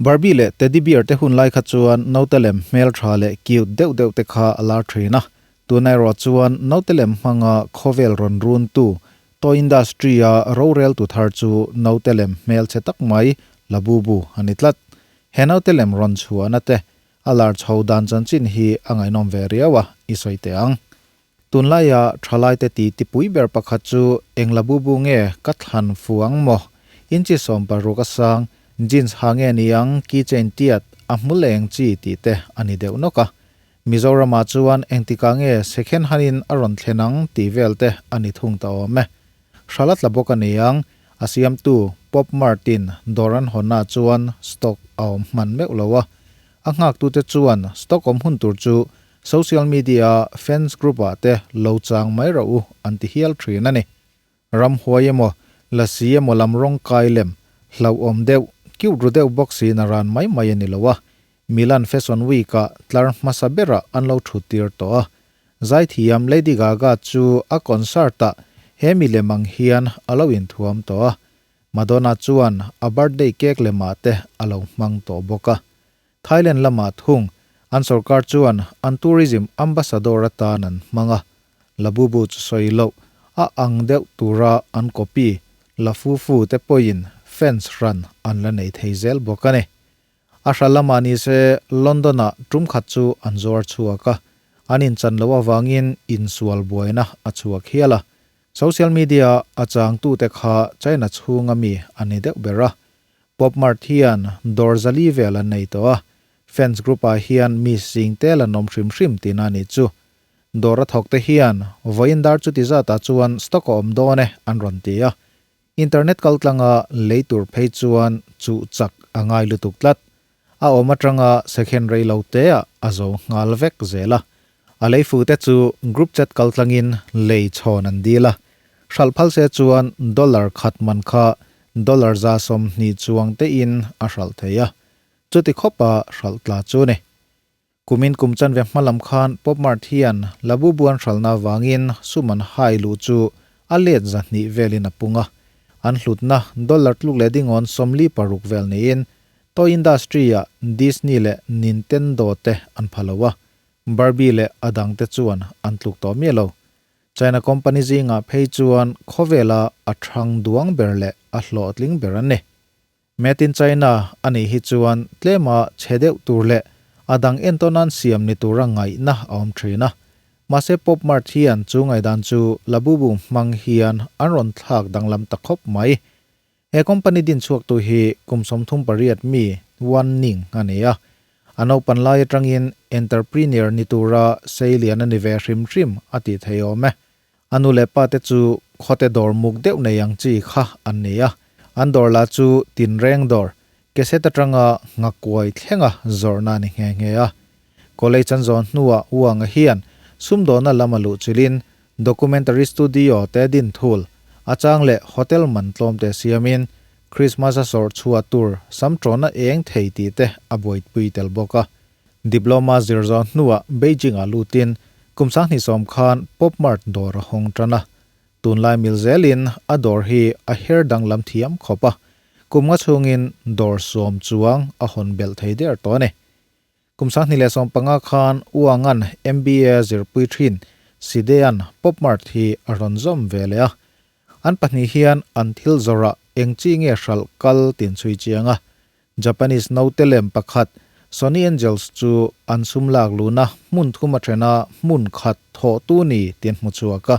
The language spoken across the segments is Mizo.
Barbie leh Teddy Bear te hun lai kha chuan naute lem hmeltha leh cute deuh deuh te kha a lar thin a, tunah erawh chuan naute lem hmanga khawvel rawn runtu toy industry a roreltu thar chu naute lem hmelchhe tak mai Labubu a ni tlat. He naute lem rawn chhuahna te a lar chho dan chanchin hi a ngaihnawm ve riau a, i sawi teh ang. Tunlaia thalaite ti tipui ber pakhat chu eng Labubu nge ka thlan fu ang maw? Inchi 16 a sang, jeans ha nge ni ang, keychain tiat, a hmu leng chi tih te a ni deuh nawk a. Mizoramah chuan engtikah nge second hand-in a rawn thlen ang tih vel te a ni thung ta awm e. Hrala tla bawk a ni ang, a siamtu Pop Mart-in dawr an hawnnaah chuan stock a awm hman meuh lo a. A nghaktute chuan stock awm hun tur chu Social media fans group ah te lo chang mai rawh u an ti hial thin a ni. Ramhuai emaw, lasi emaw lam rawng kai lem, hlauhawm deuh, cute ru deuh bawk siin a ran mai mai a ni lo a. Milan Fashion Week ah tlar hmasa berah an lo thut tir tawh a. Zaithiam Lady Gaga chu a concert ah he milem ang hian a lo inthuam tawh a. Madonna chuan a birthday cake lemah te a lo hmang tawh bawk a. Thailand lamah thung, an sorkar chuan an tourism ambassador atan an hmang a, Labubu chu sawi loh a ang deuh tura an copy Lafufu te pawhin fans hran an la nei thei zel bawk a ni. A hra lamah ni se London-ah tum khat chu an zuar chhuak a, an inchan loh avangin insual buaina a chhuak hial a. Social media a changtute kha China chhunga mi an ni deuh ber a, Pop Mart hian dawr zali vel an nei tawh a, fans group ah hian mi sing tel an awm hrim hrim tihna a nih chu. Dawr a thawk te hian vawiin dar chuti zatah chuan stock a awm dawn e an rawn ti a, internet kal tlanga lei tur phei chuan chuh chak a ngai lutuk tlat. A awm atanga second rei lo te ah a zo nghal vek zel a, a lei fu te chu group chat kal tlangin lei chhawn an dil a, hralh phal se chuan dollar khat man kha dollar 20 chuang te in a hralh thei a, chuti khawpa hralh tla chu ni. Kumin kum chanve hma lam khan Pop Mart hian Labubu an hralhna avangin sum an hai luh chu a let 200 velin a pung a, an hlutna dollar tluk leh dingawn 46 vel niin toy industry-ah Disney leh Nintendo te an pha lo a, Barbie leh a dangte chuan an tluk tawh miah lo. China company zingah phei chuan khawvela a thang duang ber leh a hlawhtling ber an ni. Made in China a nih hi chuan tlema chhe deuh tur leh a dang entawn an siam ni tura ngaihna a awm thin a. Mahse Pop Mart hian chu ngaihdan chu Labubu hmang hian an rawn thlak danglam ta khawp mai. He company din chhuaktu hi kum 38 mi Wan Ning a ni a. A naupan lai atangin entrepreneur ni tura seilian a ni ve hrim hrim a tih thei awm e. A nu leh pa te chu khawte dawr muk deuh nei ang chi kha an ni a, an dawr lah chu tinreng dawr, cassette atanga nghakuai thlenga zawrhna a ni nghe nghe a. College an zawn hnuah Wang-a hian sumdawhna lam a luh chilhin documentary studio te din thul, a chang leh hotel man tlawm te siamin Christmas a sawrh chhuah tur samṭawna eng thei tih te a buaipui tel bawk a. Diploma zir zawh hnuah Beijing-ah lutin kum 2010 khan Pop Mart dawr a hawng tan a. Tunlai mil zelin a dawr hi a her danglam thiam khawp a, kum nga chhungin dawr 10 chuang a hawn belh thei der tawh a ni. Kum 2015 khan Wang-a'n MBA zirpui thin Sidean Pop Mart hi a rawn zawm ve leh a. An pahnih hian an thil zawrah eng chi nge hralh kal tin chhui chiang a. Japanese naute lem pakhat Sonny Angels chu an sum lak luna hmun thum a thena hmun khat thawh tu ni tin hmu chhuak a.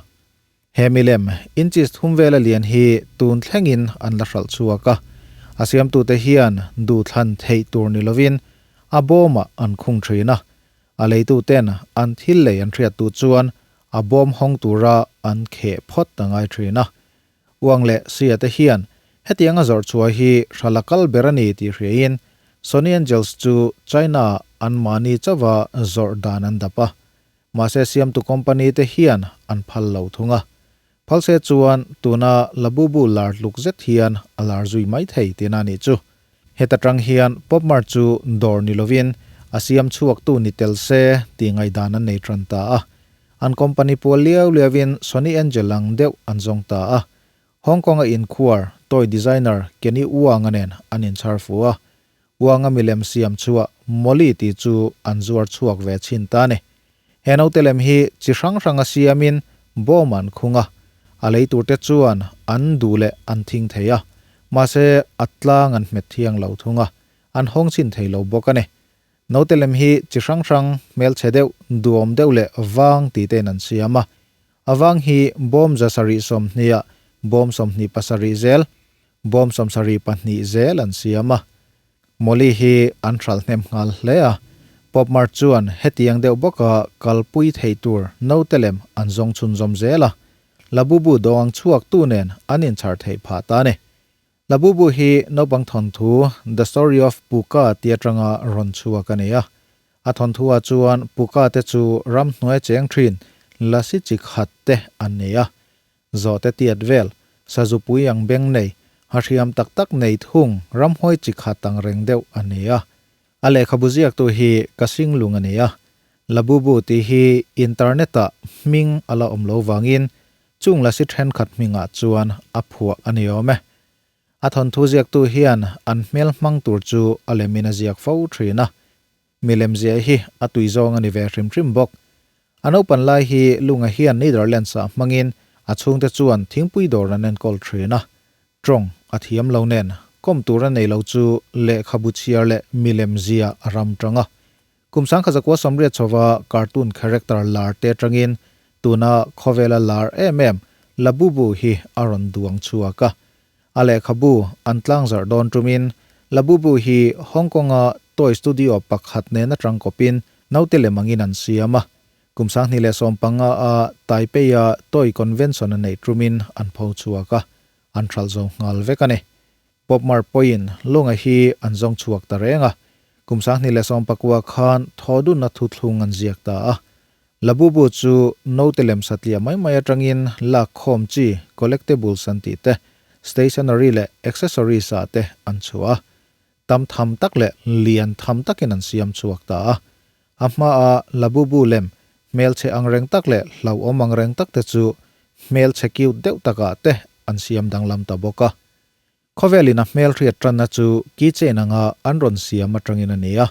He milem inches thum vela lian hi tun thlengin an la hralh chhuak a. A siamtute hian duhthlan theih tur ni lovin a bawmah an khung thin a. A leituten an thil lei an hriat tu chuan a bawm hawng tura an kheh phawt a ngai thin a. Wang leh Sia te hian hetianga zawrh chhuah hi hrala kal ber a ni tih hriain Sonny Angels chu China an mahni chauha zawrh dan an dap a. Mahse siamtu company te hian an phal lo thung a. Phal se chuan tuna Labubu lar tluk zet hian a lar zui mai thei tihna a nih chu. Heta tang hian Pop Mart chu dawr ni lovin a siam chhuaktu ni tel se tih ngaihdan an nei tan ta a. An company pual liau liauin Sonny Angel ang deuh an zawng ta a. Hong Kong-a inkhuar toy designer Kenny Wang-a nen an inchhar fu a. Uanga milem siam chhuah Molly tih chu an zuar chhuak ve chhin ta a ni. He naute lem hi chi hrang hranga siamin bawm an khung a, a lei turte chuan an duh leh an thing thei a, mahse a tlang an hmet thiang lo thung a, an hawng chhin thei lo bawk a ni. Naute lem hi chi hrang hrang, hmelchhe deuh, duhawm deuh leh vang tih tein an siam a. A vang hi bawm 720 ah bawm 27 zel, bawm 72 zel an siam a. Molly hi an hralh hnem nghal hle a, Pop Mart chuan hetiang deuh bawka kalpui thei tur naute lem an zawng chhunzawm zel a, Labubu dawng chhuak tu nen an inchhar theih phah ta a ni. Labubu hi naupang thawnthu The Story of Puka tih atanga rawn chhuak a ni a. A thawnthu ah chuan Puka te chu ramhnuai cheng thin lasi chi khat te an ni a. Zawhte tiat vel, sazupui ang beng nei, hahriam tak tak nei thung ramhuai chi khat ang reng deuh a ni a. A lehkhabu ziaktu hi ka singlung a ni a. Labubu tih hi internet ah hming a la awm lo vangin Chung lasi thenkhat hmingah chuan a phuah a ni awm e. A thawnthu ziaktu hian an hmel hmang tur chu a lemin a ziak fo thin a. Milem ziah hi a tui zawng a ni ve hrim hrim bawk. A naupan lai hi Lunga hian Netherlands-ah hmangin a chhungte chuan thingpui dawr an enkawl thin a. Tawng a thiam lo nen kawm tur a nei lo chu lehkhabu chhiar leh milem zia a ram tang a. Kum 1980 chhova cartoon character lar te atangin tuna khawvela lar em em Labubu hi a rawn duang chhuak a. A lehkhabu an tlangzarh dawn tumin Labubu hi Hong Kong-a toy studio pakhat nen atang kawpin naute lem angin an siam a. Kum 2015 a Taipei-a toy convention a neih tumin an pho chhuak a, an hralh zo nghal vek a ni. Pop Mart pawhin Lunga hi an zawng chhuak ta reng a, kum 2019 khan thawhdunna thuthlung an ziak ta a. Labubu chu note lem satliah mai mai atangin lak khawm chi collectibles an tih te, stationery leh accessories ah te an chhuah a. Tam tham tak leh lian tham takin an siam chhuak ta a. A hmaa Labubu lem hmelchhe angreng tak leh hlauhawm angreng tak te chu hmelchhe cute deuh takah te an siam danglam ta bawk a. Khawvelin a hmelhriat tanna chu keychain anga an rawn siam atangin a ni a.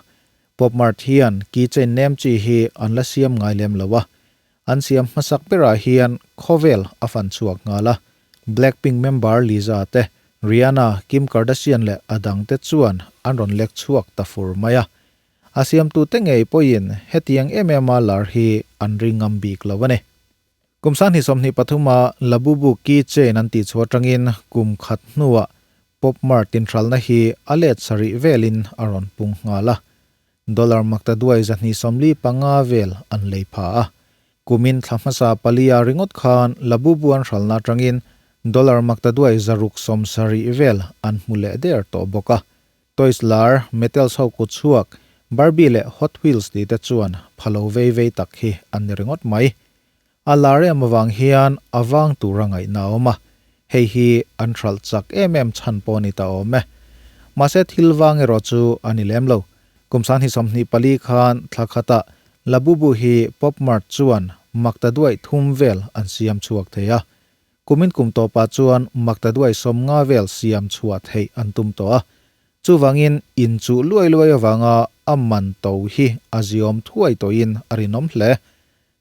Pop Mart hian keychain nem chi hi an la siam ngai lem lo a. An siam hmasak berah hian khawvel a fan chhuak nghal a. Blackpink member Lisa te, Rihanna, Kim Kardashian leh a dangte chuan an rawn lek chhuak ta fur mai a. A siamtute ngei pawhin hetiang em ema lar hi an ring ngam bik lo a ni. Kum 2023 a Labubu key chain an tih chhuah atangin kum khat hnuah Pop Mart inhralna hi a let sarih velin a rawn pung nghal a. Dollar makta duai 245 vel an lei pha a. Kumin thla hmasa palia ringawt khan Labubu an hralna atangin dollar makta duai 670 vel an hmu leh der tawh bawk a. Toys lar, Mattel's ho kut chhuak, Barbie leh Hot Wheels tih te chuan phalo vei vei tak hi an ni ringawt mai. A lar em avang hian a vang tur a ngaihna a awm a, hei hi an hralh chak em em chhan pawh a ni ta awm e. Mahse thil vang erawh chu a ni lem lo. Kum 2024 khan thla khatah Labubu hi Pop Mart chuan makta duaih thum vel an siam chhuak thei a. Kumin kum tawpah chuan makta duai 50 vel siam chhuah theih an tum tawh a. Chuvangin inchuh luai luai avanga a man to hi a ziawm thuai tawhin a rinawm hle.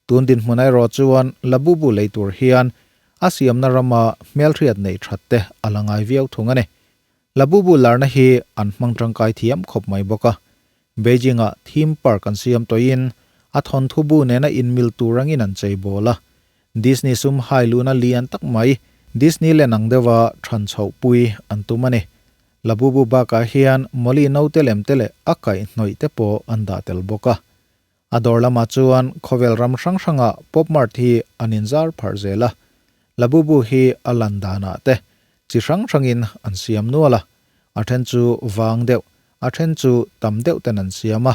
Tun dinhmun erawh chuan Labubu lei tur hian a siamna rama hmelhriat neih that te a la ngai viau thung a ni. Labubu larna hi an hmang tangkai thiam khawp mai bawk a. Beijing-ah theme park an siam tawhin a thawnthu bu nena inmil tur angin an chei bawl a. Disney sum hai luhna lian tak mai Disneyland ang deuha than chhoh pui an tum a ni. Labubu bakah hian Molly naute lem te leh a kaihhnawih te pawh an dah tel bawk a. A dawr lamah chuan khawvel ram hrang hrangah Pop Mart hi an inzar pharh zel a. Labubu hi a lan danah te chi hrang hrangin an siam nual a. A then chu vang deuh, a then chu tam deuh ten an siam a.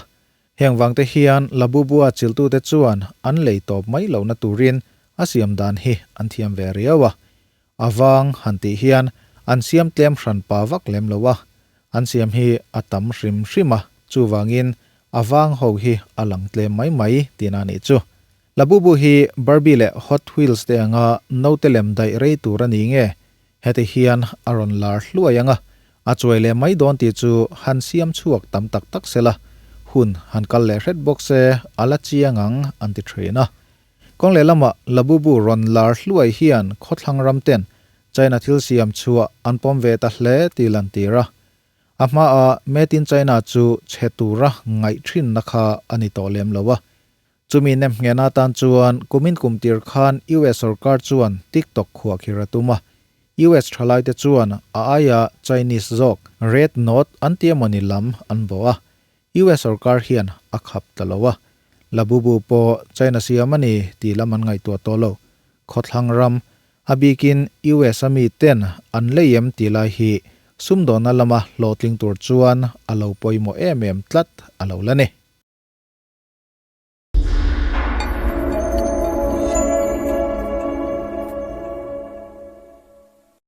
Heng vangte hian Labubu-a chiltute chuan an lei tawp mai lohna turin a siam dan hi an thiam ve riau a. A vang han tih hian an siam tlem hran pa vak lem lo a, an siam hi a tam hrim hrim a, chuvangin a vang ho hi a lang tlem mai mai tihna a nih chu. Labubu hi Barbie leh Hot Wheels te anga naute lem daih rei tur a ni nge? Heti hian a rawn lar hluai ang a, A chuai leh mai dawn tih chu han siam chhuak tam tak tak sela, hun han kal leh hret bawk se a la chiang ang an ti thin a. Kawng lehlamah Labubu rawn lar hluai hian khawthlang ram ten China thil siam chhuah an pawm ve ta hle tih lantir a. A hmaa Made in China chu chhe tura ngaih thinna kha a ni tawh lem lo a. Chumi nemnghehna atan chuan kumin kum tir khan US sorkar chuan TikTok khuahkhir a tum a. US thalaite chuan a aia Chinese zawk Red Note an ti emawni lam an bawh a. US sorkar hian a khap ta lo a. Labubu pawh China siam a ni tih lam an ngaihtuah tawh lo. Khawthlang ram, a bikin US a miten an lei em tih lai hi sumdawnna lama hlawhtling tur chuan a lo pawimawh em em tlat a lo la ni.